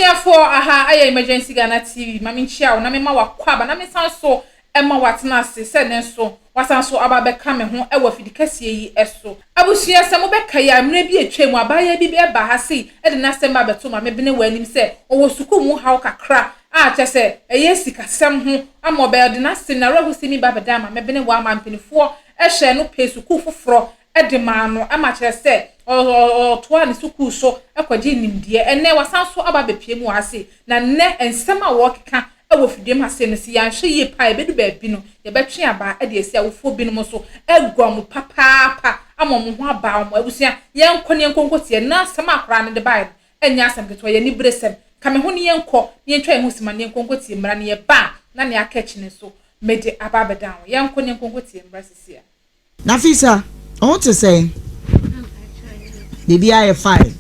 Abusuafoɔ, aha ɛyɛ Emergency Ghana TV. Ma menkyia wo na mema w'akwaaba na mensan so ma woatena ase sɛ nnɛ nso woasan so aba abɛka me ho wɔ afidi kɛseɛ yi so. Abusua, sɛ mobɛkae a, mmerɛ bi a atwam, abaayewa bi baa ha sei de n'asɛm ba abɛtoo Maame Benewa anim sɛ ɔwɔ sukuu mu haw kakra a kyerɛ sɛ ɛyɛ sikasɛm ho ama ɔbɛ ɔde n'asɛm, n'awerɛhosɛm yi ba abɛdan Maame Benewa ama mpanimfoɔ hyɛɛ no pɛɛ sukuu foforɔ de maa no ma kyerɛ sɛ ɔtoaa ne sukuu so kɔgyee nimdeɛ. Ɛnnɛ wasan so aba abɛpue mu wɔ ha sei, na nnɛ nsɛm a wɔrekeka wɔ fidua mu ha sei no, sɛ yɛanhwɛ yie paa a, ɛbɛdu baabi no, yɛbɛtwe abaa de asi awofoɔ binom so agu wɔn papaapa ama wɔn ho aba wɔn. Abusua, yɛnkɔ na yɛnkɔ nkɔtie na asɛm a akwadaa no de baeɛ no nyɛ asɛm ketewa, ɛyɛ aniberesɛm. Ka me ho na yɛnkɔ na yɛntwa yɛn ho simma na yɛnkɔ nkɔtie mmara no, yɛba a na nea aka akyi no nso mede aba abɛdan wo. Yɛnkɔ na yɛnkɔ nkɔtie mmara seesei ara. Nafisa, wo ho te sɛn? Biribiara yɛ fine.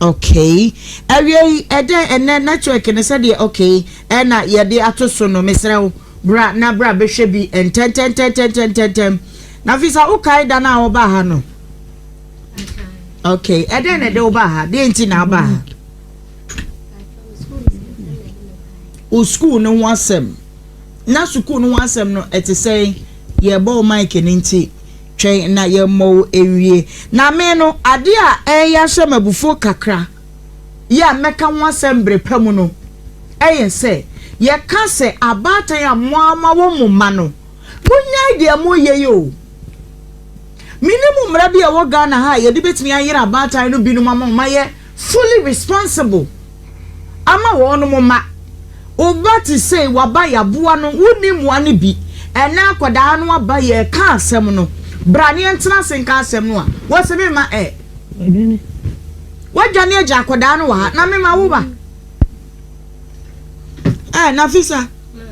Okay. Awiei, ɛdɛn ɛnɛ network no sɛdeɛ okay ɛna yɛde ato so no, mesrɛ wo, bra na bra bɛhwɛ bi ntɛntɛntɛntɛntɛntɛm. Nafisa, wokae da no a wobaa ha no? Okay. Ɛdɛn na ɛde wobaa ha? Deɛ nti na wobaa ha? Wo school no ho asɛm. Na sukuu no ho asɛm no, ɛte sɛn? Yɛrebɔ wo mic no nti, twɛn na yɛmmɔ wo nwie. Na me no, ade a ɛreyɛ ahyɛ me abufuo kakra yi a mɛka ho asɛm bere pa mu no yɛ sɛ, yɛka sɛ abaatan a mo ara moawo mo mma no, monnyae deɛ moreyɛ yi o. Mennim mmara bi a ɛwɔ Ghana ha a yɛde bɛtumi ayere abaatan no binom ama wɔayɛ fully responsible ama wɔn mma. Wo ba te sei, waba yɛaboa no, wonni mmoa no bi. Ɛnnɛ akwadaa no aba yɛreka asɛm no, bra ne yɛntena ase nka asɛm no a, wose memma ɛ. Woadwane agya akwadaa no wɔ ha na mema wo ba. Ɛ, Nafisa,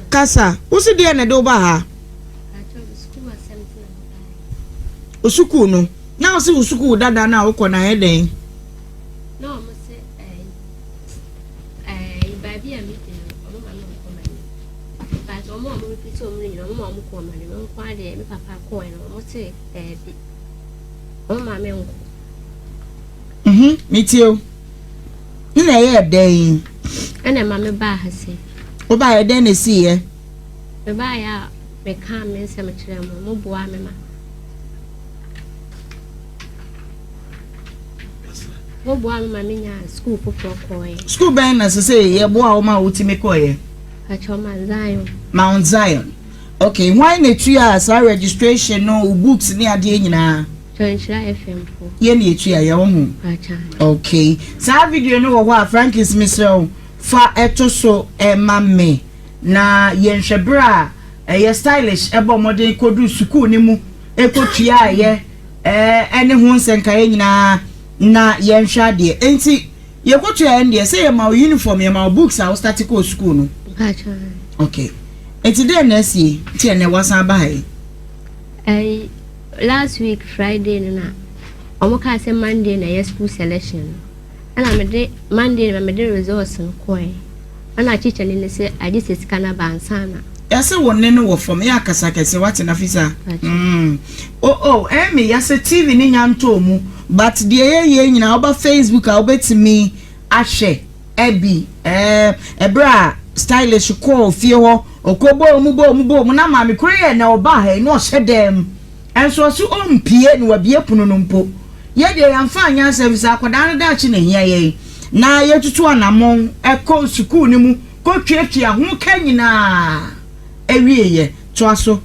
kasa. Wose deɛn na ɛde wo baa ha? Wo sukuu no, na wose wo sukuu dada no a wokɔ no ayɛ dɛn? Na wɔn se ɛɛ ɛɛ baabi a medi no wɔn ma me nkɔ m'anim but wɔn a wɔn repeat wɔn no nyinaa wɔn ma wɔn kɔ m'anim nko adeɛ me papa kɔɛ no wɔn se daabi wɔn ma me nkɔ. Mhm, metie o. Nna ɛyɛ dɛn? Ɛna ɛma me baa ha se. Wobaeɛ dɛn na esiiɛ? Mebaeɛ a mekaa me nsɛm kyerɛɛ mo, moboaa me ma. Moboaa me ma menyaa sukuu foforɔ kɔɔeɛ. Sukuu bɛn na sɛ sɛ yɛboa wo ma wotumi kɔɔeɛ? Pakyɛ Mount Zion. Mount Zion. Okay, hwan na etua saa registration no, wo books ne adeɛ nyinaa? Nhyira FM fo. Yɛn na etua yɛ wo ho. Pakyɛ. Okay, saa video no wɔ hɔ a Frankis mesrɛ wo fa ɛto so ma me. Na yɛnhwɛ bere a ɛyɛ stylish bɔ mmɔden kɔduru sukuu no mu kɔtuaeɛ ɛne ho nsɛnkaeɛ nyinaa na yɛnhwɛ adeɛ. Enti yɛkɔtuaeɛ no deɛ sɛ yɛma wo uniform, yɛma wo books a wo starte kɔɔ sukuu no. Okay. Enti dɛn na asie nti ɛnɛ wasan aba ha yi? Ɛyi last week Friday no na wɔn kaa sɛ Monday na ɛyɛ school selection no. Ɛna mede Monday na mede results no kɔɛ. Ɛna teacher ni no sɛ agye sɛ sika no aba ansa na. Yɛse wo nne no wɔ fam yɛ akasa kɛse wate Nafisa mm oh oh ɛyɛ me ya sɛ TV no nya ntɔɔ mu but deɛ yɛyɛ nyinaa woba Facebook a wobɛtumi ahwɛ ɛbi ɛɛ ɛberɛ a stylish kɔɔ fie hɔ ɔkɔ bɔɔ mu bɔɔ mu bɔɔ mu na maame koro yɛ na ɔbaa ha yi na ɔhyɛ dɛm Nso ɔse ɔmpie na wabie pono no mpo. Yɛ deɛ yɛmfa anyɛ asɛm efisɛ akwadaa no daakye na ɛhia yɛn na yɛtutu anamɔn kɔ sukuu no mu kɔtuatua ho ka nyinaa awieɛ. Toa so.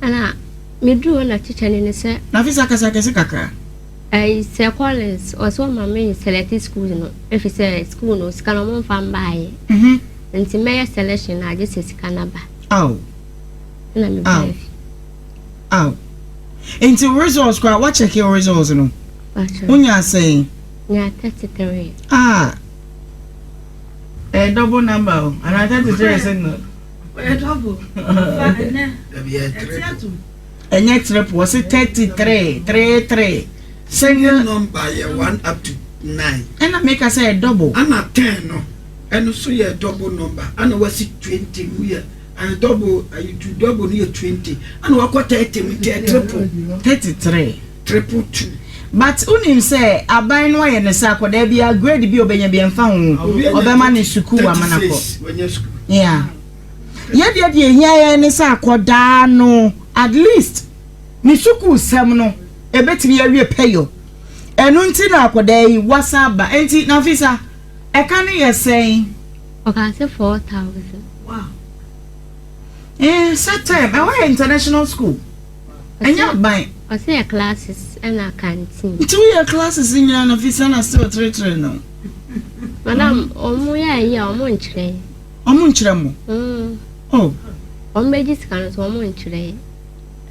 Ɛna meduru hɔ na tikyani no sɛ. Nafisa kasa kɛse kakra. Ɛyi Sir Collins ɔsɛ ɔma me select school no efisɛ school no sika no ɔmo nfa mbaayɛ. Nti mɛyɛ selection no agye sɛ sika no aba. Aw. Ɛna mebaa fie. Aw. Nti wo results koraa wa check wo results no? Wo nyaa sɛn? Nyaa 33. Ah. Eh double number o. Ana 33 yɛ single. Ɔyɛ double. Fa ɛnɛ. Ɛte atum. Ɛnyɛ triple, ɔse 33, 33. Single number yɛ 1 up to 9. Ɛna meka sɛ yɛ double. Ana 10 no, ɛno so yɛ double number. Ana wasi 20 mu yɛ Ɛyɛ double ɛyɛ two double no yɛ 20 ɛna wakɔ 30 mu nti ɛyɛ triple. 33. Triple two. But wonim sɛ aban no ayɛ no sɛ akwadaa biara grade bi a ɔbɛnya bi ɛmfa ho ɔbɛma no sukuu ama no akɔ. Yeah. Yɛ deɛ deɛ ehia yɛn ne sɛ akwadaa no at least ne sukuu sɛm no ebetumi awie pɛyɔ. Ɛno nti na akwadaa yi wasan aba. Nti Nafisa ɛka no yɛ sɛn? Ɔkaa sɛ 4000. Wow. Eh, sɛ term ɛhɔ yɛ international school. Ɛnyɛ aban. Ɔsɛ yɛ classes ɛna canteen. Nti woyɛ classes nyinaa na fi na still kyerɛkyerɛ no. Madam, ɔmo yɛ ayi a ɔmo nkyerɛ. Ɔmo nkyerɛ mo? Mm. Oh. Ɔmo bɛgye sika no so ɔmo nkyerɛ.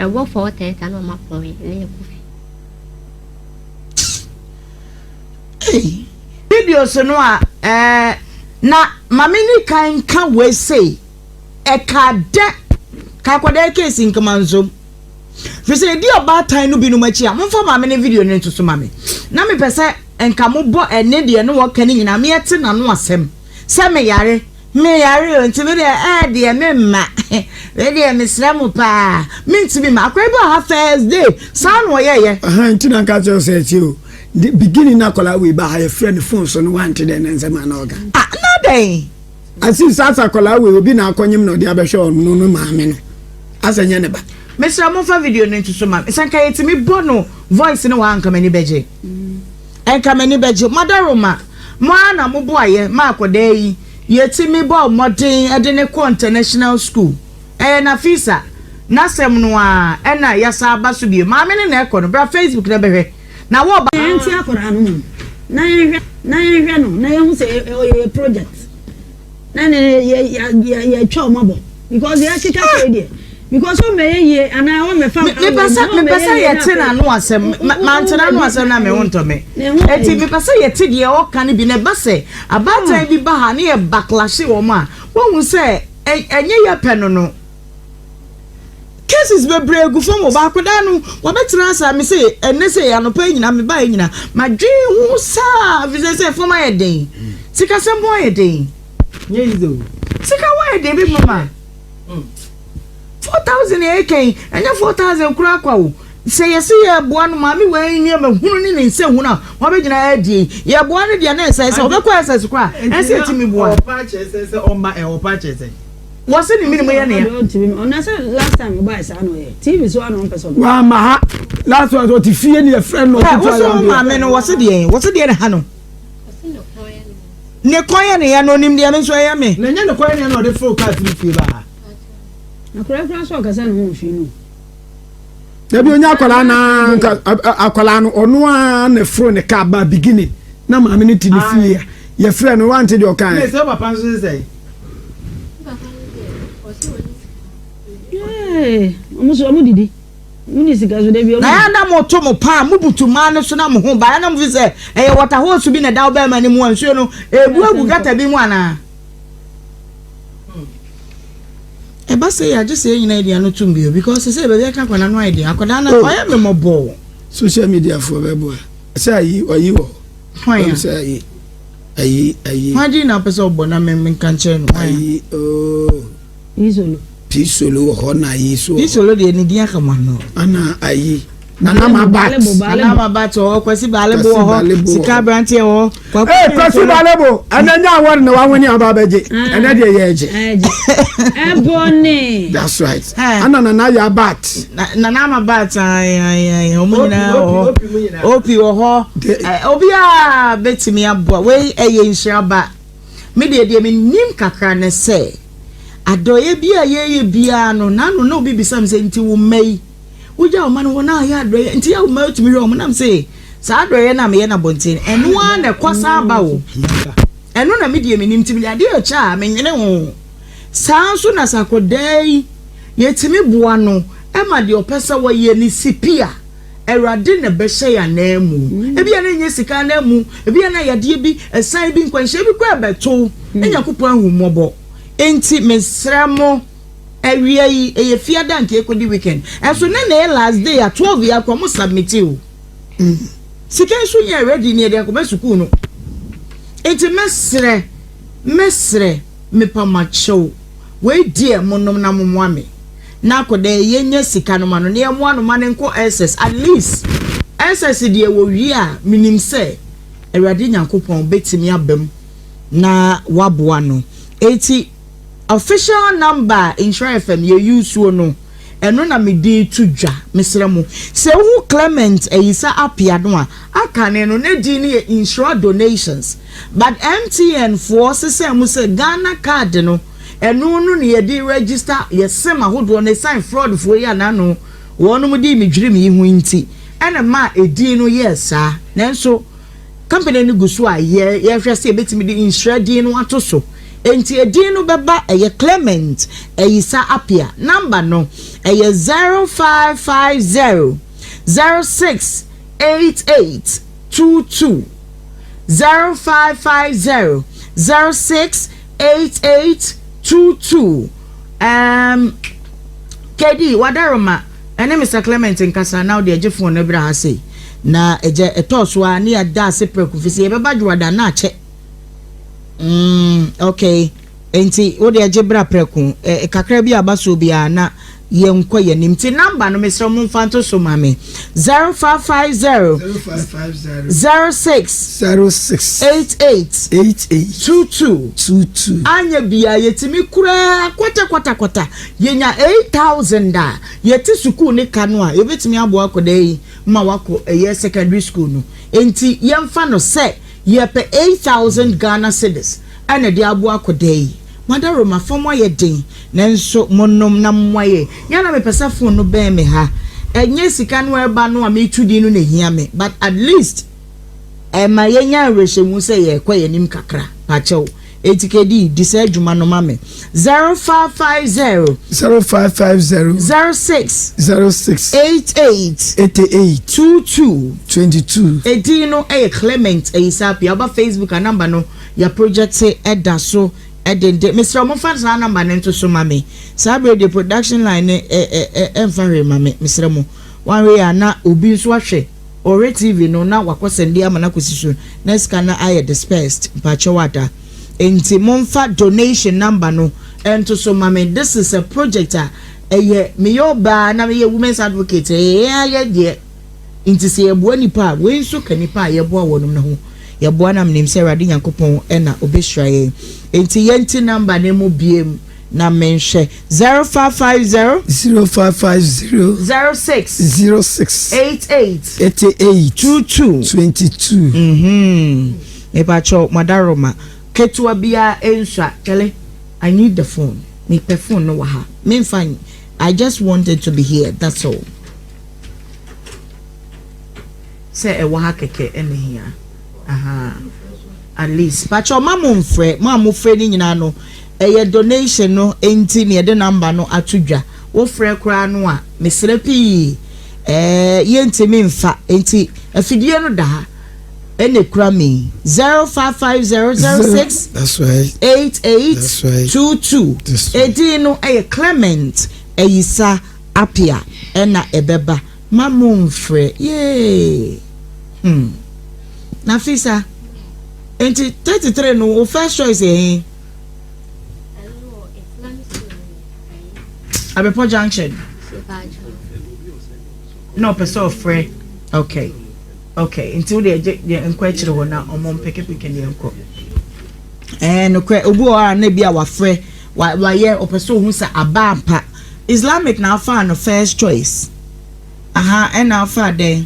Ɛbɔ 4:30 na ɔmo apɔn yɛ na yɛkɔ fie. Hey. Videos no a ɛɛ na maame ni kan ka wei sei ɛka dɛ ka akwadaa case nkamanzom. Firi sɛ yɛdi ɔbaatan no binom akyi a, momfa maame no video no nto so ma me. Na mepɛ sɛ nka mobɔ ɛne deɛ ne wɔka no nyinaa, meɛte n'ano asɛm. Sɛ meyare, meyare o, nti me deɛ ɛɛ deɛ memma. Me deɛ mesrɛ mo paa, mentumi ma. Akwadaa bi wɔ ha first day, saa na ɔyɛɛyɛ. Ahan nti na nka kyerɛ sɛ ɛkyɛ o. The beginning na akwadaa wei ba ha yɛfrɛ no phone so no wante dɛn ne nsɛm a na ɔka. Ah, na dɛn? Asi saa sɛ akwadaa wei obi na akɔnyem na ɔde abɛhwɛ ɔno no maame no asɛ nyɛ ne ba. Mesrɛ momfa video no ntoso ma me. Sɛ nka yɛtumi bɔ no voice no wɔ ha nka m'ani bɛgye. Nka m'ani bɛgye. Madaroma, mo ara na moboayɛ ma akwadaa yi yɛtumi bɔɔ mmɔden de no kɔɔ international school. Ɛyɛ Nafisa n'asɛm no ara ɛna yɛasan aba so bio. Maame no na ɛkɔ no, bra Facebook na bɛhwɛ. Na wɔba. Yɛnte akwadaa no ho na yɛnhwɛ na yɛnhwɛ no na yɛhu sɛ ɔyɛ yɛ project na ne yɛ yɛ yɛtwa wɔn abɔ because yɛkeka sɛ deɛ because ɔmmɛyɛ yie anaa ɔmmɛfa mepɛ sɛ mepɛ sɛ yɛte n'ano asɛm mante n'ano asɛm na me ho ntɔ me eti mepɛ sɛ yɛte deɛ ɔka no bi na ɛba sɛ abaatan bi ba ha ne yɛ backlash wɔn a wɔhu sɛ ɛnyɛ yɛ pɛ no no. Cases bebree gu fam o, baako daa no wabɛtena ase a me se ɛnɛ sɛ anɔpa yi nyinaa mebaeɛ nyinaa madwen ho saa fi sɛ sɛ fam ayɛ den sikasɛm ho ayɛ den sika ho ayɛ den bi mama 4000 yɛ kɛn ɛnyɛ 4000 koraa kwa o sɛ yɛse yɛboa no maame wei nneɛma hunu ne ne nsɛ hunu a wabɛgyina adie yɛboa no deɛ na ɛsɛ sɛ ɔbɛkɔ ɛsɛ koraa ɛsɛ ɛtumi boa ɔpa kyerɛ sɛ sɛ ɔma ɛwɔ pa kyerɛ sɛ Wɔse ne mene mu yɛ nea. Wama ha last one ɔte fie ne yɛfrɛ no. Ɛ wosɛ wo maame no wɔse deɛ wɔse deɛ ne ha no. Ne kɔn yɛ ne ya na onim deɛ me nso ɛyɛ me. Na nyɛ ne kɔn yɛ ne ya na ɔde foro kaa firi fie ba ha. Akwadaa kura sɛ ɔkasa ne ho mfii no. Dabi onya akwadaa na nka akwadaa no ɔno ara na foro ne kaa ba beginning na maame no ti ne fie a yɛfrɛ no wante deɛ ɔkae. Ne sɛ papa nso sɛ. Ɔmo so ɔmo didi. Mo ni sika so dabi ɔmo. Na yɛ na mo to mo paa mo butu maa no so na mo ho ba yɛ na mo fi sɛ ɛyɛ water hose bi na ɛda wo bɛrima no mu a nsuo no ebu agu gata bi mu anaa. Ɛba sɛ yɛ agye sɛ yɛn nyinaa yɛde ano tum bio because sɛ baabi ɛka akwadaa no ayɛ den akwadaa no ɔyɛ me mɔbɔ. Social media foɔ bɛboa sɛ ayi ɔyi wɔ hɔ. Ɛm sɛ ayi ayi ayi. Hwan din na wopɛ sɛ ɔbɔ na me nka nkyerɛ no? Ayi ooo. Pisolo. Pisolo wɔ hɔ na ayi so wɔ hɔ. Pisolo deɛ ne din aka mo ano. Ana ayi. Nana Mabat. Nana Mabat wɔ hɔ, Kwasi Balebo wɔ hɔ, Sika Aberanteɛ wɔ hɔ. Kwaku Ee Kwasi Balebo, ɛnɛ nyɛ award na wawini aba abɛgye. Ɛnɛ deɛ yɛregye. Ɛbɔne. That's right. Ana Nana yɛ abat. Nana ama bat ayi ayi ayi wɔn nyinaa wɔ hɔ. Opi wɔ hɔ. Obiara bɛtumi aboa. Wei ɛyɛ nhyira ba. Me deɛ deɛ menim kakra ne sɛ adɔeɛ bi a yɛyɛ biara no n'ano na obi bisa me sɛ nti wo mma yi Wogya wo mma no hɔ na ayɛ adɔeɛ nti yɛ wo mma tumi hwɛ wɔn nam se saa adɔeɛ no a meyɛ no abɔnten no ɛno ara na ɛkɔ saa ba o ɛno na me deɛ menim nti mede adeɛ rekyɛ a menwene ho saa nso na sɛ akɔdaa yi yɛtumi boa no ma deɛ ɔpɛ sɛ wɔyɛ ne si pi a Awurade na ɛbɛhyɛ yɛn ananmu ebi a na ɛnyɛ sika ananmu ebi a na yadeɛ bi ɛsan bi nkwanhyia bi kɔ ɛbɛto na Nyankopɔn ahu mmɔbɔ nti mesrɛ mo Awia yi ɛyɛ fiada nka ɛkɔdi weekend ɛnso nɛ na ɛyɛ last day a 12 yi akɔ ɔmo submit o sika nso nyɛ ready ne yɛde akɔma sukuu no nti mɛsrɛ mɛsrɛ mepamakyɛw wei deɛ monom na momoa me na akɔda yɛnya sika no ma no na yɛmoa no ma no nkɔ SS at least. SS deɛ wɔwie a, menim sɛ Awurade Nyankopɔn bɛtumi aba mu na waboa no. Enti official number a Nhyira FM yɛ use no, ɛno na mede reto dwa. Mesrɛ mo, sɛ wohu Clement Ayisa Appiah no a, akane no ne din no yɛ Nhyira Donations. But MTN foɔ sesɛɛ mu sɛ Ghana card no, ɛno no na yɛde register yɛ sim ahodoɔ no ɛsiane fraud foɔ yi a n'ano wɔnom dii me dwirim yi ho nti ɛna ɛmaa edin no yɛɛ saa. Nanso company no gu so a yɛ yɛhwɛ sɛ yɛbɛtumi de nhyira din no ato so. Enti edin no bɛba ɛyɛ Clement Ayisa Appiah. Number no ɛyɛ 0550 06 88 22 0550 06 88 22 Um, KD, Wadaroma, ɛne Mr. Clement nkasa na wode agye phone no bra ha sei. Na ɛgya ɛtɔɔ so a ne yɛada ase prɛko fi sɛ yɛbɛba dwoada na akyɛ. Mm, okay. Enti wo deɛ gye bra prɛko. Eh, kakra bi a aba soɔ biara na yɛnkɔ yɛn anim. Nti number no mesrɛ mo mfa nto so ma me. 0550 0550 06 06 88 88 22 22. Anyɛ biaa yɛtumi koraa kwata kwata kwata yɛnya 8000 a yɛte sukuu ne ka no a yɛbɛtumi aboa akwadaa yi ma wakɔ ɛyɛ secondary school no. Enti yɛmfa no sɛ Yɛpɛ 8000 Ghana cedis na ɛde aboa akɔdaa yi. Mo adaworoma fam ayɛ den nanso monom na moayɛ. Yɛ a na mepɛ sɛ phone no bɛn me ha. Ɛnyɛ sika no a ɛba no a meretu din no na ɛhia me but at least ɛma yɛnya awerɛhyɛmu sɛ yɛrekɔ yɛn anim kakra. Pakyɛw. Enti Kedi, di saa adwuma no ma me. 0550. 0550. 06. 06. 88. 88. 22. 22. Edin no yɛ Clement Ayisapia. Woba Facebook a number no yɛ project da so denden. Mesrɛ wo momfa saa number no nto so ma me. Saa berɛ deɛ production line no ɛmfa hwee ma me. Mesrɛ mo. Wanhwɛ yie a na obi nso ahwɛ ɔhwɛ TV no na wakɔ sɛnde ama no akɔsi so na sika no ayɛ dispersed. Mpakyɛw ada. Enti momfa donation number no nto so ma me. This is a project a ɛyɛ meyɛ ɔbaa na meyɛ women's advocate ɛyɛ yɛn ara yɛ deɛ. Nti sɛ yɛboa nnipa a, wei nso ka nnipa a yɛboa wɔnom no ho. Yɛboa no a menim sɛ Awurade Nyankopɔn na ɔbɛhyira yɛn. Nti yɛnti number no mu biem na menhwɛ. 0550. 0550. 06. 06. 88. 88. 22. 22. Mm-hmm. Mepakyɛw, madaroma. Ketewa biara nsua. Kyale, I need the phone. Mepɛ phone no wɔ ha. Memfa, I just want it to be here, that's all. Sɛ ɛwɔ ha kɛkɛ ɛna hia. Ahaa. At least. Pakyɛw ma mo nfrɛ, mo a mo frɛ no nyinaa no, ɛyɛ donation no nti na yɛde number no ato dwa. Wo frɛ koraa no a, mesrɛ pii, ɛɛ yɛntumi nfa. Nti afidie no da ha ɛna ekura me yi. 055006 That's right. 8822. That's right. Edin no ɛyɛ Clement Ayisa Appiah ɛna ɛbɛba. Ma mo nfrɛ yee hmm Nafisa nti 33 no wo first choice yɛ he? Abepɔ junction na ɔpɛ sɛ ɔfrɛ okay okay nti wo deɛ gye deɛ nkɔ akyire hɔ na ɔmo mpekepeke deɛ nkɔ ɛɛ nokorɛ obi wɔ hɔ a na ebi a wafrɛ wayɛ ɔpɛ sɛ ohun sɛ aba ampa Islamic na afaa no first choice aha ɛna afaa dɛn.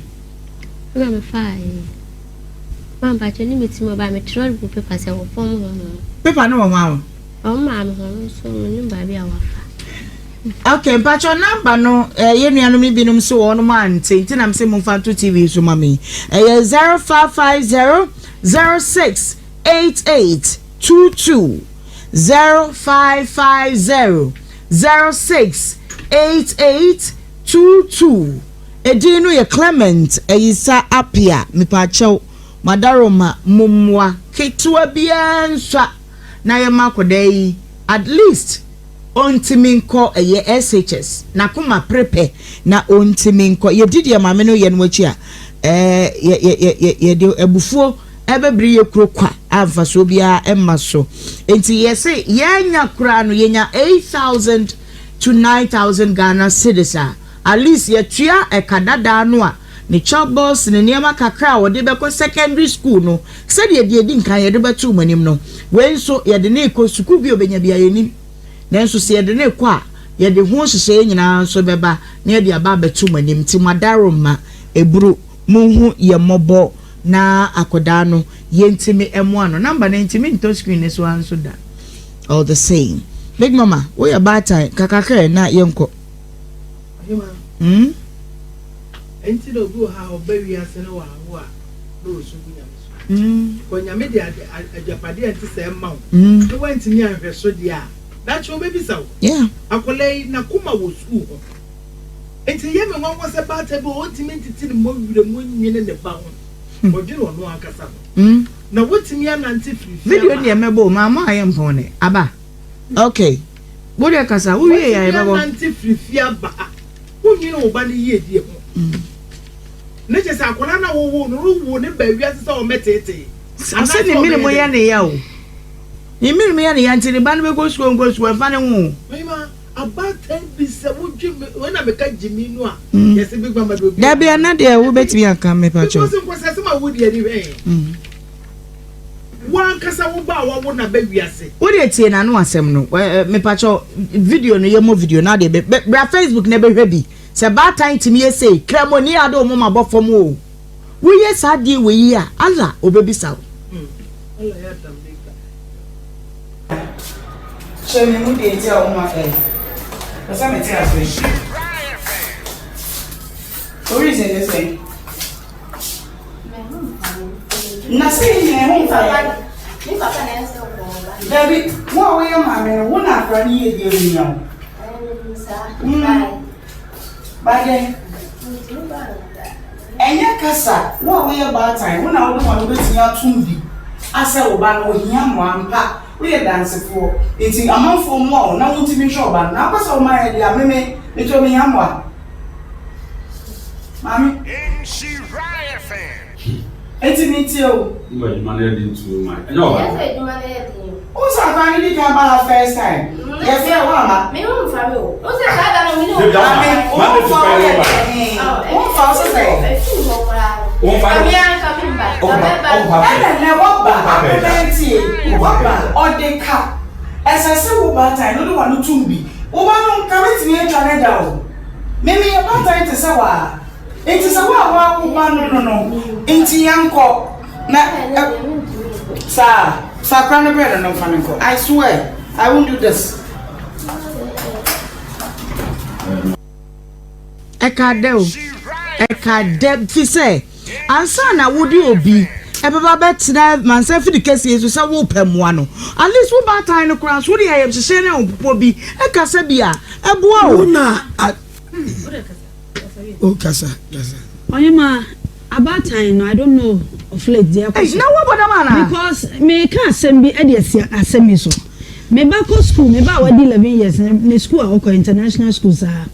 Ɛna me faa yi. Maa mpakyɛ ne me ti mu ɔbaa me twerɛ gu paper sɛ wɔ fam hɔ nom. Paper no wɔ hɔ awo. Ɔmo maa me hɔ no nso me nim baabi a wafa. Okay mpakyɛ number no eh, yɛ nuanom no binom so wɔn ante nti na me sɛ momfa nto TV so ma me. Ɛyɛ 0550 06 88 22 0550 06 88 22 Edin no yɛ Clement Ayisa Appiah Mepaakyɛw madaroma mo mmoa ketewa biara nsua na yɛma akwadaa yi at least ɔntumi nkɔ ɛyɛ SHS n'akoma pere pɛ na ɔntumi nkɔ yɛdi deɛ maame no yɛ no akyi a ɛɛ yɛ yɛ yɛ yɛde abufuo ɛbɛbere yɛ kuro kwa a mfasoɔ biara mma so. Enti yɛse yɛanya koraa no yɛnya 8000 to 9000 Ghana cedis a, at least yɛtua ɛka dadaa no a Ne chalkboards ne nneɛma kakra a wɔde bɛkɔ secondary school no, sɛdeɛ deɛ ɛdi nkan yɛde bɛto mo anim no, wei nso yɛde ne rekɔ sukuu bi a obɛnya bi a yɛnim. Nanso sɛ yɛde ne rekɔ a, yɛde ho nhyehyɛeɛ nyinaa nso bɛba na yɛde aba abɛto mo anim. Nti mo adaroma eburu monhu yɛ mmɔbɔ na akwadaa no yɛntumi mmoa no. Number no ntumi ntɔ screen no so ara nso da. All the same. Big mama, woyɛ baatan kakrakra na yɛnkɔ. Hmm? Enti na obi wɔ ha a ɔba wiase na wanwo a na ɔresu gu Nyame so. Mm. Kɔ Nyame de agyapadeɛ a ɛnte sɛɛ ma wo mm. na woantumi anhwɛ so deɛ a, daakye ɔbɛbisa wo. Yeah. Akwadaa yi n'akoma wɔ sukuu hɔ. Enti ɛyɛ me nwanwa sɛ baatan bi wɔ hɔ ɔntumi ntete ne mmɔwerɛ mu nnwene ne ba ho. Hmm. Ɔdwene ɔno ankasa ho. Mm. Na wotumi anante firi fie Video deɛ mɛbɔ o, maa mo ayɛ mpɔn ne aba. Okay. Wo deɛ kasa, wo wie yɛ yɛbɛbɔ. Watumi anante firi fie aba ha. Wonnwene wo ba no yiedie ho. Ne kyerɛ sɛ akwadaa no a wowoo no no woo ne ba wiase sɛ ɔmmɛteetee. Ɔsɛ ne mene mo yɛ ne ya o. Ne mene mo yɛ ne ya nti ne ba no bɛkɔ sukuu ɔnkɔ sukuu ɛmfa ne ho o. Mema abaatan bi sɛ wodwe me wei na meka gyimi no a yɛsɛ big mama de obi. Dabi ɛna deɛ wobɛtumi aka mepa kyɛw. Because nkwasiasɛm a wodi ani hwɛ yɛn. Wo ankasa wo ba a wawo no aba wiase. Wo deɛ tie n'ano asɛm no mepakyɛw video no yɛmmɔ video no adeɛ bɛ bra Facebook na bɛhwɛ bi sɛ baatan tumi yɛ sei kramoni ade wo moma bɔ fam o woyɛ saa adeɛ wei yi a Allah obɛbisa wo. Kyerɛ me mu deɛ nti a woma ɛ pɛ sɛ mete ase. Wo reason ne sɛn? Na sɛ yɛ nyina ɛho mfa yɛ. Dabi, wo a woyɛ maame no, wo na akora no yie deɛ ohia wo. Mm. Badɛn. Ɛnyɛ kasa, wo a woyɛ baatan, wo na wode wɔn bɛtumi atom bi asɛ wo ba no ohia mmoa ampa, woyɛ dansefoɔ, nti amanfoɔ mmoa wo na wontumi nhwɛ wo ba no, na wopɛ sɛ woma yɛ deɛ a meme metɔ mehia mmoa. Maame. Enti me tie o. Mo adwuma no yɛ den too much. Ɛnyɛ ɔba. Yɛ sɛ adwuma no yɛ den o. Wo sɛ akwan no di kan ba ha first time. Yɛ frɛ wo ama. Me ho nfa me o. Wo sɛ saa da no me ne o. Maame wo ho nfa wo yɛ den. Wo nfa wo sɛ sɛ. Efi hɔ koraa no. Wo nfa no. Kame anka me mba. Kame ba. Ɛna nɛ wɔba akɔmɛntie wɔba ɔde ka ɛsɛ sɛ wo baatan no de wano tum bi wo ba no nka bɛtumi atwa ne da o. Me meyɛ baatan te sɛ wo ara, nti sɛ wo a woawo ba no no no nti yɛnkɔ na ɛ saa fa akora no brɛ no no mfa no nkɔ I swear I won't do this. Ɛka dɛ o, ɛka dɛ fi sɛ ansa na wode obi ɛbɛba bɛtena mansa fidi kɛseɛ so sɛ wopɛ mmoa no, at least wo baatan no koraa nso wode ayamhyehyeɛ ne ahopopoɔ bi ɛkasa bi a ɛboa o. Wo na a o kasa kasa. Ɔhema abaatan no I don't know of late deɛ ɛkɔ Ei so na woabɔ dam anaa? because meka asɛm bi ɛde asi asɛm yi so me ba kɔ school me ba a wadi 11 years ne ne school a ɔkɔ international school saa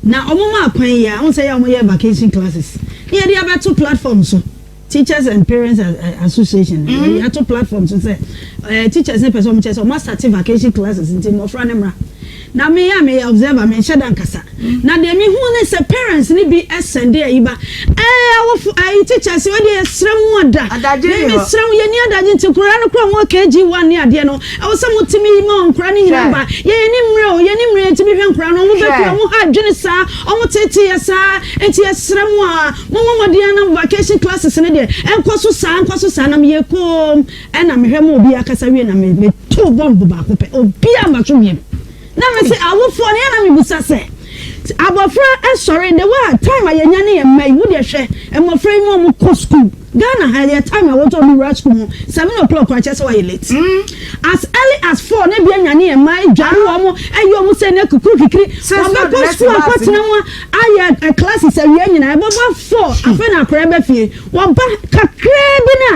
na ɔmo maa kwan yi a wohu sɛ yɛ a ɔmo yɛ vacation classes ne yɛde abɛto platform so Teachers and Parents Association no, yɛde ato platform so sɛ ɛɛ teachers no pɛ sɛ wɔn kyerɛ sɛ wɔn asate vacation classes nti mmɔfra no mmra. Na me a meyɛ observer menhyɛ da nkasa. Na deɛ mehu ne sɛ parents no bi sɛnde ayi ba ɛɛ awofo ɛyi teachers wei deɛ yɛsrɛ mo ada. Adagye Me ni hɔ. mesrɛ mo yɛni adagye nti nkwadaa no koraa wɔn KG one ne adeɛ no ɛwɔ sɛ motumi ma nkwadaa no nyinaa Hwɛ. ba. Yɛn yɛni mmerɛ o yɛni mmerɛ yɛtumi hwɛ nkwadaa no wɔn bɛpue Hwɛ. wɔn ha adwene saa wɔn tete yɛ saa nti yɛsrɛ mo a Mommɔ mmɔden ara na vacation classes no deɛ ɛnkɔ so saa ɛnkɔ so saa na meyɛ komm ɛna mehwɛ ma obiara kasa wie na me metoo bomb baako pɛ obiara mma so biom na mese awofoɔ no yɛ na mebusa sɛ abɔfra ɛsɔre the way a time a yɛnya ne yɛn mma yi wo deɛ hwɛ mmɔfra yi mu a wɔkɔ school Ghana ha yɛ time a wɔtɔ wɔn wura school mu 7 o'clock koraa kyerɛ sɛ wɔayɛ late as early as 4 na ebi anya ne yɛn mma adware wɔn ɛyɛ wɔn sɛ na kukuru kikiri wɔbɛkɔ school akɔtena mu ayɛ classes awia nyinaa ɛbɛbɔ 4 afei na akora bɛ fie wɔba kakraa bi na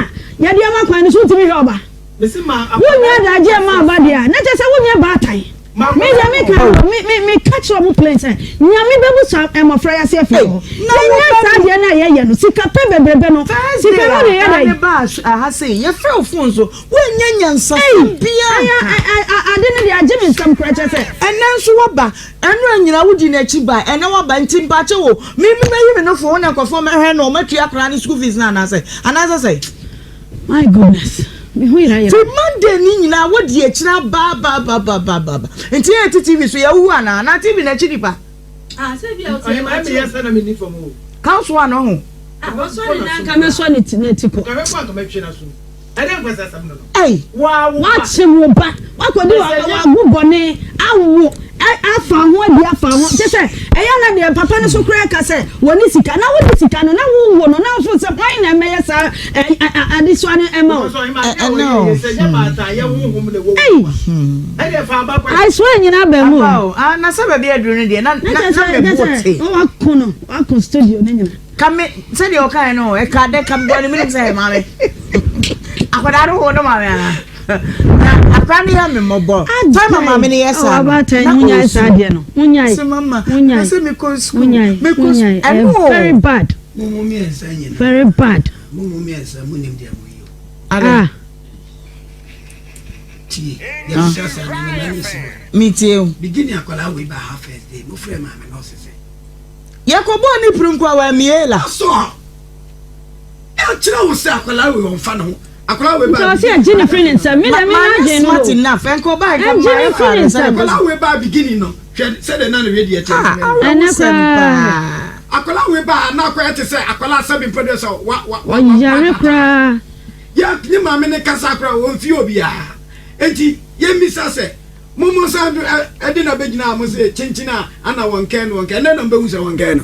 yɛde ama kwan no so wotumi hwɛ ɔba wonyɛ adagye ma aba deɛ a na kyerɛ sɛ wonyɛ baatan me deɛ meka no me me meka. Meka kyerɛ ɔmo plain sɛ Nyame bɛbu saa mmɔfra yi ase afiri hɔ. Na Yɛnyɛ wo saa deɛ no a yɛyɛ no, sika pɛ bebrebe no, First sika day no a de yɛ daa dɛn? ne baa ha sei, yɛfrɛ wo phone so, woannya nyansasɛm Ei, biara ɛyɛ anka. ɛ ɛ ɛ ade no deɛ agye me nsam koraa kyerɛ sɛ. Ɛnnɛ nso woaba, ɛnora nyinaa wodi n'akyi bae, ɛnnɛ woaba, nti mpakyɛw o, me me mɛyi me nofo ho na nkurɔfoɔ mmɛhwɛ no, wɔatua akwadaa no school fees no anaasɛ, anaasɛ sɛn? My goodness, me ho yera yera. Fi Monday ni nyinaa wodi akyire aba aba aba aba aba aba. Nti yɛn ti TV so yɛawuwu anaa? Anaa TV no akyi nipa? Ah, sɛ bi a ɔte Ɔhema ɛmi yɛ sɛ na mi ni fam o. Council one ɔho. Ah, wɔsɔ ne nan nka mɛsɔ ne ti n'ati kɔ. Nka mɛkɔ anka mɛtwe n'aso mu. Ɛdɛ nkwasi asɛm no no. Ei. Waa wo ba. Wakyem wo ba, wakɔdi wago bɔne, awo, afa ho adi afa ho. Kyɛ sɛ ɛyɛ na deɛ papa no so koraa ka sɛ wɔne sika na wode sika no na wowo no na wofo sɛ hwan na ɛmɛyɛ saa adesoa no ɛma wo. Ɛnɛ o. Ei. I swear nyina aba mu o. Aba o. Ah, na sɛ baabi aduru no deɛ na na na me bo te. Wako no, wako studio no nyina. Ka me sɛdeɛ ɔkaeɛ no ɛka dɛ ka mebɔ ne menim sɛ ɛyɛ maame akwadaa no wo no maame ana na akwadaa no yɛ me mmɔbɔ time a maame no yɛ saa no na ɔsu sɛ mama na sɛ mekɔ sukuu mekɔ sukuu ɛno o very bad very bad ah tie yɛ sɛ sɛ na ne ma si metie o beginning akwadaa wei ba ha first day mo frɛ maame na ɔsɛ sɛ Yɛkɔbɔɔ ne piri nko a wammie la. Asɔ a ɛkyerɛ wo sɛ akwadaa wei ɔmfa ne ho. Akwadaa wei ba. Nti ɔsɛ ɛgye ne firi ne nsam. Mi dɛ mi Maame n'adwene no smart enough. Ɛnka ɔbaa nka Ɛgye maa ne ɛfa firi ne ne nsa nsam. Akwadaa wei ba beginning no hwɛ sɛdeɛ na ne wedeɛ teɛ. Ah, Ɛnɛ awerɛhosɛm koraa. paa. Akwadaa wei ba a na akwadaa te sɛ akwadaa sɛbi mpɛ dɛ sɛ wa wa wa. Ɔyare koraa. Yɛ ne maame ne kasa koraa wɔmfie obiara. Nti yɛmmisa sɛ Mo mo san do ɛ de na bɛgyina a mo se kyenkyen a ana wɔnkɛn no wɔnkɛn ɛnɛ na mbɛhu sɛ wɔnkɛn no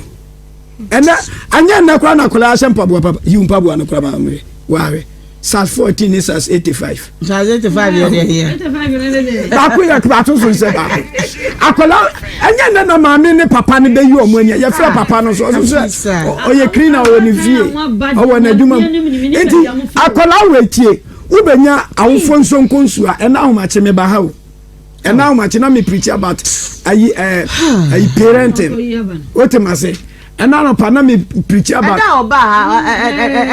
ɛnɛ anyɛ nnɛ koraa na akwadaa ahyɛ mpaboa papa yiw mpaboa no koraa maa mmerɛ wahwɛ sas 14 ne sas 85 sas 85 yɛ deɛ yɛ baako yɛ baako so nsɛ baako akwadaa ɛnyɛ nnɛ na maame ne papa no bɛyi wɔn ani yɛfrɛ ah, papa no so ɔso sɛ ɔyɛ clean na ɔwɔ ne fie ɔwɔ n'adwuma mu nti akwadaa wɔ etie Wobɛnya awofoɔ nsonkonsu a ɛna ahomakye meba ha o ɛna ahomakye na me preach about ayi ɛɛ eh, ayi parenting wote ma se ɛna anɔpa na me preach about. ɛda ɔba ha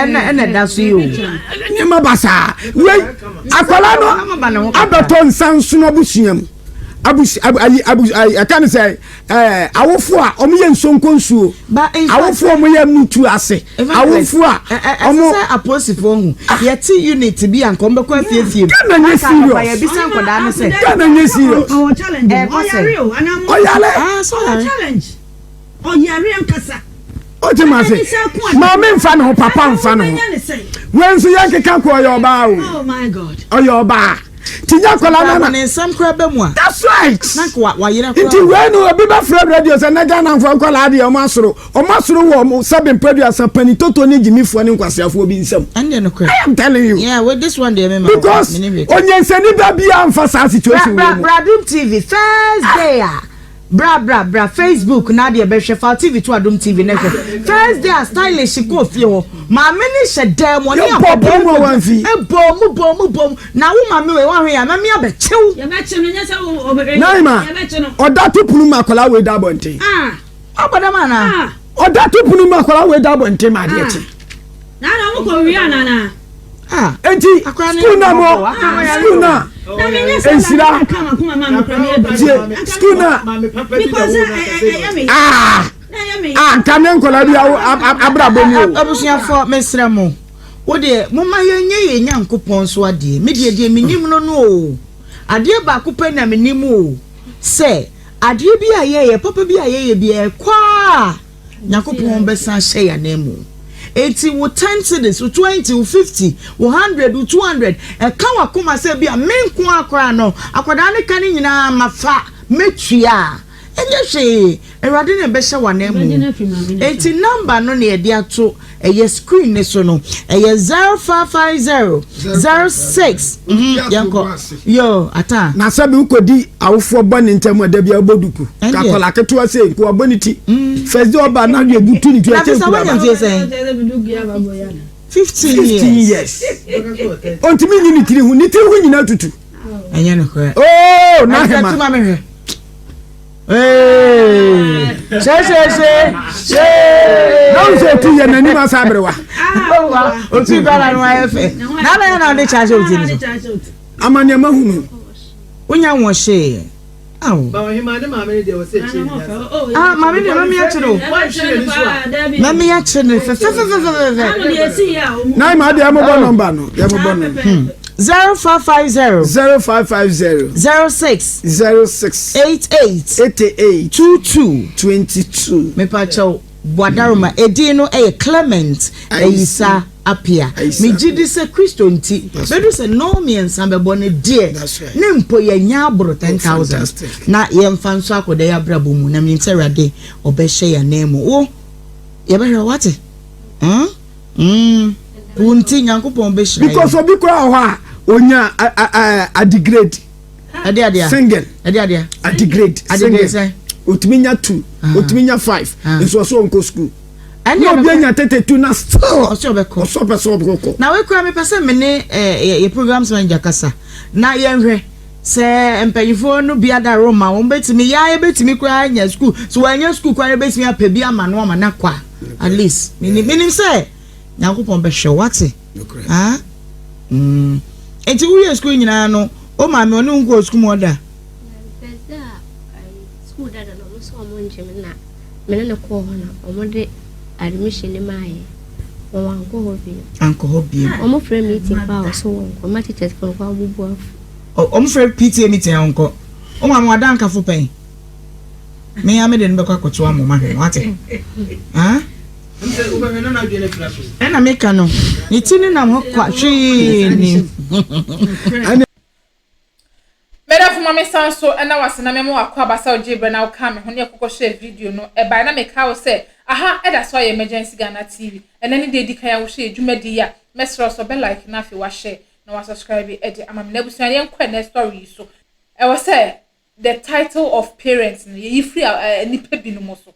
ɛna ɛna ɛda so yi o. nneɛma basaa wei akwadaa no abɛtɔ nsa nsono abusua mu abusu ayi abu ayi ɛka ne sɛ ɛɛ awofo a wɔn yɛ nsonkonsuo awofo a wɔn yɛ mutu ase awofo a wɔn. ɛsɛ sɛ apolisifoɔ hu yɛte unit bi a nkɔm bɛkɔ afiefie mu. Ghana nye serious yɛ bisa nkɔdaa no sɛ. Ghana nye serious. Ɔwɔ challenge ɛkɔ sɛ ɔyare ɔyare. Ɔwɔ challenge ɔyare ankasa. O ti ma se maame nfa ne ho papa nfa ne ho wei nso yɛn keka ko ɔyɛ ɔbaa o oh my god ɔyɛ ɔbaa ti nya kɔla nana ne nsɛm kora bɛ mu a that's right na nka wayerɛ kora nti wei no obi bɛ frɛ radio sɛ ne Ghana nfɔ nkɔla adeɛ ɔmo asoro ɔmo asoro wɔ ɔmo sɛbi mpɛduasa panyin toto ne gyimifoɔ ne nkwasiafoɔ bi nsam ɛnde no kora I am telling you yeah with this one deɛ me ma because onyensani ba bi anfa saa situation wei mu bra Bra TV first day a Bra bra bra Facebook na adeɛ bɛhwɛ fa TV to Adom TV na hwɛ first day a stylish kɔɔ fie hɔ maame no hyɛ dan mu ɔne akɔdaa mu bɔ mu bɔ mu bɔ mu na wo maame wei wahwɛ yɛ ama me abɛkyew. Yɛbɛkye no nyɛ sɛ wo Naima ɔda to pono mu akwadaa wei da abɔnten. Ɔbɔ dam anaa? Ɔda to pono mu akwadaa wei da abɔnten ma adeɛ kye. Na na ɔmo kɔ wia nana. Ah, Enti school na mo school na nhyira tie school na ah ah nka ne nkɔla bi awo abrabɔ ni o. Abusuafoɔ mesrɛ mo wo deɛ momma yɛnyɛ yɛn Nyankopɔn so adeɛ me deɛ deɛ menim no no o adeɛ baako pɛ na menim o sɛ adeɛ bi a yɛyɛ papa bi a yɛyɛ bi ɛkɔ a Nyankopɔn bɛsan ahyɛ yɛn ananmu. Enti wo ten cedis, wo 20, wo 50, wo 100, wo 200, ɛka w'akoma sɛ bi a me nko ara koraa no, akwadaa no ka no nyinaa mafa, mɛtua a, ɛnyɛ hwee, Awurade na ɛbɛhyɛ w'ananmu. Enti number no na yɛde ato ɛyɛ screen no so no, ɛyɛ 0550 06, mhm, yɛnkɔ, yo, ata. Na sɛ bi wokɔdi awofoɔ bɔne ntam a da bia wobɔ duku. Ka akwadaa ketewa sei nko abɔ ne ti. First day ɔba na deɛ butu ne ti Na ɛkyɛ bisa nkura wanya ba. mfie sɛn? 15 15 years. years. Ɔntumi nyi ne tiri ho ne tiri ho nyinaa tutu. Ɛnyɛ nokorɛ. Oh, na Ɛsɛ hema. tuma mehwɛ. Hyɛhyɛhyɛ. Na wo sɛ ɔtu yɛ n'anim asa aberewa. Otu kɔla no ayɛ fɛ. Na abɛyɛ na ɔde kyɛ ahyɛ wo ti no so. Ama nneɛma hunu. Wonya wɔn hyee. Awo. Ba ɔhema ne maame ne deɛ wɔsɛ kyerɛ ne nyansa. Ah, maame deɛ mɛmi akyerɛ o. Mɛmi akyerɛ no fɛfɛfɛfɛfɛ. Na ima deɛ mobɔ nɔmba no. Yɛ mobɔ no. 0550. 0550. 06. 06. 88. 88. 22. 22. Mepakyɛw Boadaroma edin no yɛ Clement Ayisa Appiah. Megye di sɛ Kristo nti bɛdu sɛ nnɔn mmiɛnsa bɛbɔ no deɛ ne mpo yɛanya aboro 10,000 na yɛmfa nso akɔda yɛn abrabɔ mu na menim sɛ Awurade ɔbɛhyɛ yɛn ananmu. Wo yɛbɛhwɛ wo wate? Mm? Mm. Wo nti Nyankopɔn bɛhyira yɛn. Because obi koraa wɔ hɔ a onya adegrade. Ɛde adeɛ. Singing. Ɛde adeɛ. Adegrade. Singing. Otumi nya two. Ah. Otumi nya five. Ah. Nso ɔsɛ ɔnkɔ school. Ɛne Na obi anya 32 na still. Ɔsɛ ɔbɛkɔ. Ɔsɛ ɔpɛ sɛ ɔbɛkɔ. Na wei kura mepɛ sɛ me ne eh, yɛ programs manager kasa na yɛnhwɛ sɛ mpanyinfoɔ no bi adaro ma wɔn bɛtumi yaa yɛbɛtumi koraa anya school so wɔanya school koraa yɛbɛtumi apɛ bi ama no ama no akɔ a at least menim menim sɛ Nyankopɔn bɛhwɛ wate ah mm nti woyɛ school nyinaa no o maame ɔne wo nkɔɔ school mu ɔda. First day a school dada no ɔmo sɛ ɔmo ngye me na me ne no kɔɔ hɔ na ɔmo de admission no maa yɛ wɔn ankɔ hɔ bio. Ankɔ hɔ bio. Ɔmo frɛ meeting paa ɔso wɔn kɔ ma teachers fo nkɔ ɔmo bu afu. Ɔmo frɛ PTA meeting a ɔnkɔ. O maame wada nkafo pɛn. Me a me de no bɛkɔ akɔto ama ɔmo ahwɛ no wate. Ah. Ɛna meka no ne ti no nam hɔ kwa hwee ni. Medafo ma me san so na wase na mema wakɔ aba sɛ ɔgye berɛ na wokaa me ho ne ɛkɔkɔ hwɛɛ video no ɛbae na mekaa wo sɛ aha ɛda so ayɛ Emergency Ghana TV ɛnɛ ne deɛ ɛdi kan a wohwɛ yɛ dwumadi yi a mɛsrɛ wo sɛ ɔbɛ like na afei wahyɛ na wasubscribe ɛde ama me na abusua yɛnkɔ ɛnɛ story yi so ɛwɔ sɛ the title of parents no yɛyi firi nnipa binom so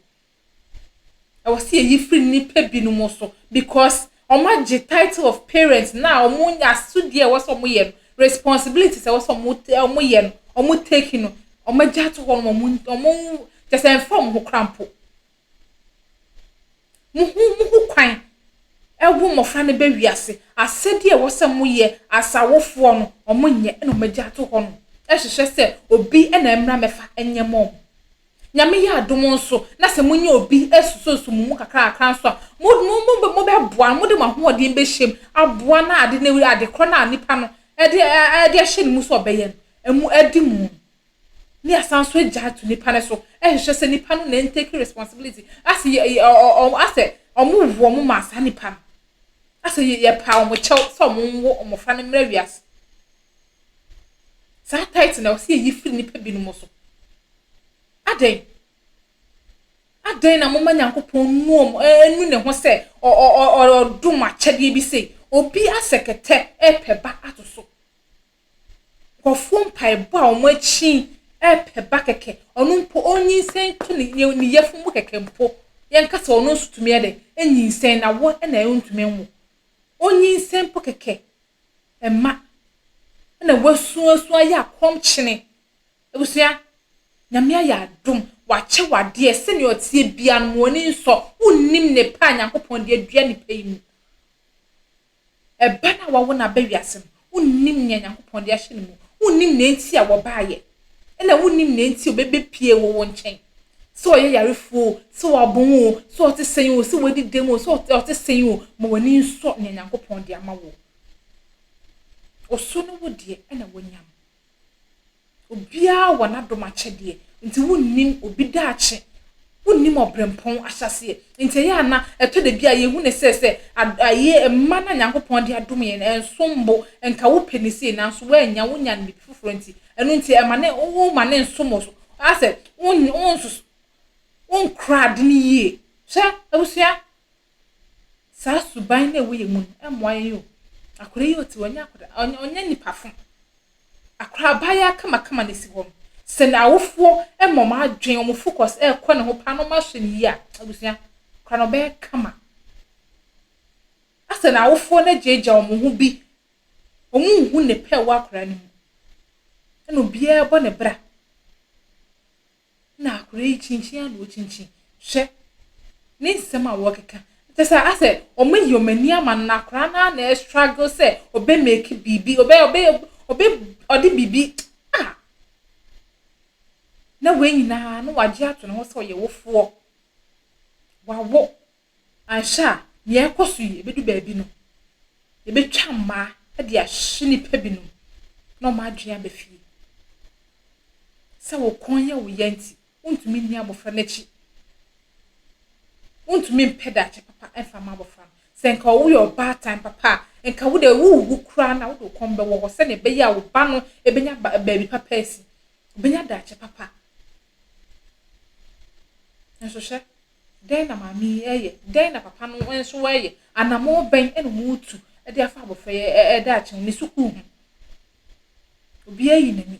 Ɛwɔ sɛ yɛyi firi nnipa binom so because wɔn agye title of parents na wɔn asodie a ɛwɔ sɛ wɔn yɛ no, responsibilities a ɛwɔ sɛ wɔn wɔn yɛ no, wɔn take no, wɔn agya ato hɔ no, wɔn wɔn kyɛ sɛ ɛnfa wɔn ho kora mpo. Mo ho mo ho kwan ɛwo mmɔfra no bɛ wiase, asɛdeɛ ɛwɔ sɛ mo yɛ as awofoɔ no, wɔn nyɛ ɛna wɔn agya ato hɔ no, ɛhwehwɛ sɛ obi ɛna ɛmmra mɛfa ɛnyɛ ma wɔn. Nyame yɛ adom nso na sɛ monya obi susuosu mo mu kakrakra nso a, mo, mo, mo, mobɛboa no, mode mo ahoɔden bɛhyɛ mu aboa na ade no, ade korɔ no a nipa no de, de ahyɛ ne mu sɛ ɔbɛyɛ no, ɛmu adi mu. Ne asan nso agya ato nipa no so, ɛhwehwɛ sɛ nipa no na ɛntake responsibility, asɛ yɛ, yɛ, ɔ, ɔ, asɛ ɔmo wo ɔmo maa saa nipa no, asɛ yɛ, yɛpaa ɔmo kyɛw sɛ ɔmo nwo mmɔfra no mmra wiase. Saa title na ɛwɔ sɛ yɛyi firi nnipa binom so. Adɛn? Adɛn na moma Nyankopɔn nu ɔmo ɛnu ne ho sɛ ɔdom akyɛdeɛ bi sei? Obi asɛ kɛtɛ ɛpɛ ba ato so. Nkurɔfoɔ mpaebɔ a wɔn akyi ɛpɛ ba kɛkɛ, ɔno mpo ɔnyinsɛn to ne ne yafunu mu kɛkɛ mpo. Yɛnka sɛ ɔno nso tumi ɛdɛ ɛnyinsɛn na wo ɛna ɛntumi nwo. Ɔnyinsɛn mpo kɛkɛ mma na wasuasu ayɛ akɔmkyene. Abusua, Nyame ayɛ adom, wakyɛ wo adeɛ, sɛnea ɔteɛ biara no ma w'ani nsɔ, wonnim nnepa a Nyankopɔn de adua nipa yi mu. Ɛba no a wawo no aba wiase no, wonnim nea Nyankopɔn de ahyɛ ne mu, wonnim nea enti a wɔbaeɛ, ɛna wonnim nea enti a ɔbɛbɛpie wɔ wo nkyɛn. Sɛ ɔyɛ yarefoɔ o, sɛ wabɔn o, sɛ ɔte sɛn o, sɛ wadi dɛm o, sɛ ɔte sɛn o, ma w'ani nsɔ nea Nyankopɔn de ama wo. Ɔso ne wo deɛ ɛna wanya no. Obiara wɔ n'adom akyɛdeɛ, nti wonnim obi daakye, wonnim ɔbrempɔn ahyɛaseɛ. Nti ɛyɛ a na ɛtɔ da bi a yɛhu no sɛ sɛ ayɛ mma no a Nyankopɔn de adom yɛn no ɛnsom bo, nka wopɛ no sei nanso woannya, wonya no biribi foforɔ nti, ɛno nti ɛma ne woma no nsom wo so, asɛ wonsoso wonkora ade no yie. Hwɛ abusua, Saa suban no a ɛwɔ yɛn mu no, ɛmmoa yɛn o. Akwadaa yi ɔte hɔ, ɔnyɛ akwadaa, ɔnyɛ nipa fo. Akwadaa abaayewa kamakama na esi hɔ no, sɛ n'awofoɔ ma wɔn adwene, wɔn focus ɛrekɔ ne ho paa na wɔahwɛ no yie a, abusua, akwadaa no ɔbɛyɛ kama. Asɛ n'awofoɔ no agyaagyaa wɔn ho bi, wɔn nhu ne pɛ ɛwɔ akwadaa no mu. Ɛna obiara bɔ ne bra. Na akwadaa yi kyinkyin ara na ɔkyinkyin. Hwɛ ne nsɛm a wɔkeka. Kyerɛ sɛ asɛ wɔayi wɔn ani ama no na akwadaa no ara na ɛrestruggle sɛ ɔbɛ make biribi, ɔbɛ ɔbɛ ɔbɛ ɔde biribi ah! Na wei nyinaa na wagye ato ne ho sɛ ɔyɛ wofoɔ. Wawo. Anhwɛ a, nea ɛrekɔ so yi, ebedu baabi no, yebetwa mmaa de ahye nnipa binom na wɔn adwene aba fie. Sɛ wo kɔn yɛ wo ya nti, wontumi nni abofra no akyi. Wontumi mpɛ daakye papa mfa mma abofra no. Sɛ nka woyɛ ɔbaatan papa a, nka wo deɛ worewu koraa na wode wo kɔn bɛwɔ hɔ sɛnea ɛbɛyɛ a wo ba no bɛnya baabi papa asi. Obenya daakye papa. Nanso hwɛ, Dɛn na maame yi reyɛ? Dɛn na papa no nso reyɛ? Anammɔn bɛn na wɔretu de afa abɔfra yi daakye ho, ne sukuu ho? Obiara yi n'ani.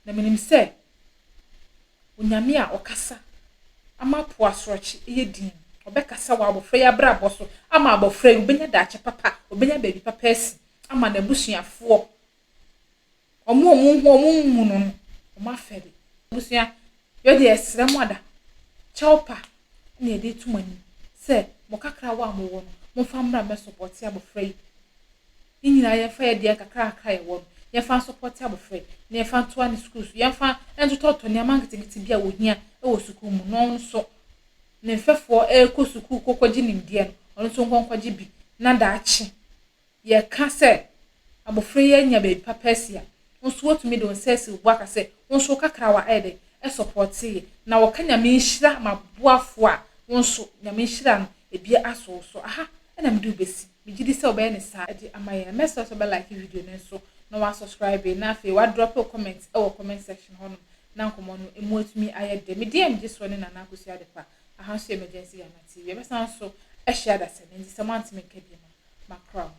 Na menim sɛ Onyame a ɔkasa ama po asorɔkye yɛ din, ɔbɛkasa wɔ abɔfra yi abrabɔ so ama abɔfra yi ɔbɛnya daakye papa, ɔbɛnya baabi papa asi ama n'abusuafoɔ. Wɔn a wɔn ho wɔn mmu no no, wɔn afɛre. Abusua, yɛ deɛ yɛsrɛ mo ada, kyɛw pa na yɛde reto mo anim sɛ mo kakrawa a mowɔ no, momfa mmra mmɛsɔpɔte abɔfra yi. Yɛn nyinaa yɛmfa yɛn deɛ nkakra nkakra a yɛwɔ no, yɛmfa nsɔpɔte abɔfra yi, na yɛmfa ntoa ne sukuu so, yɛmfa ntotɔtotɔ nneɛma nketenkete bi a wɔhia wɔ sukuu mu, na ɔno nso ne mfɛfoɔ rekɔ sukuu kɔkɔgye nimdeɛ no, ɔno nso nkɔ nkɔgye bi, na daakye Yɛka sɛ abofra yi anya baabi papa asi a, wo nso woatumi de wo nsa asi wo bo aka sɛ wo nso wo kakrawa ayɛ dɛn? Ɛsɔpɔtee. Na wɔka Nyame nhyira ma boafo a, wo nso Nyame nhyira no ebi aso wo so. Aha na mede wo bɛsi. Megye di sɛ wobɛyɛ no saa de ama yɛn. Mɛsrɛ sɛ wobɛ like video no nso na woasubscribe na afei woadrɔpe wo comment wɔ comment section hɔnom na nkɔmmɔ no ɛmu atumi ayɛ dɛ. Me din a megye soɔ ne Nana Akosua Adepa. Aha nso yɛ Emergency Ghana TV. Yɛbɛsan nso ahyia dasani nti sɛ moanteme nka biom a, makra mo.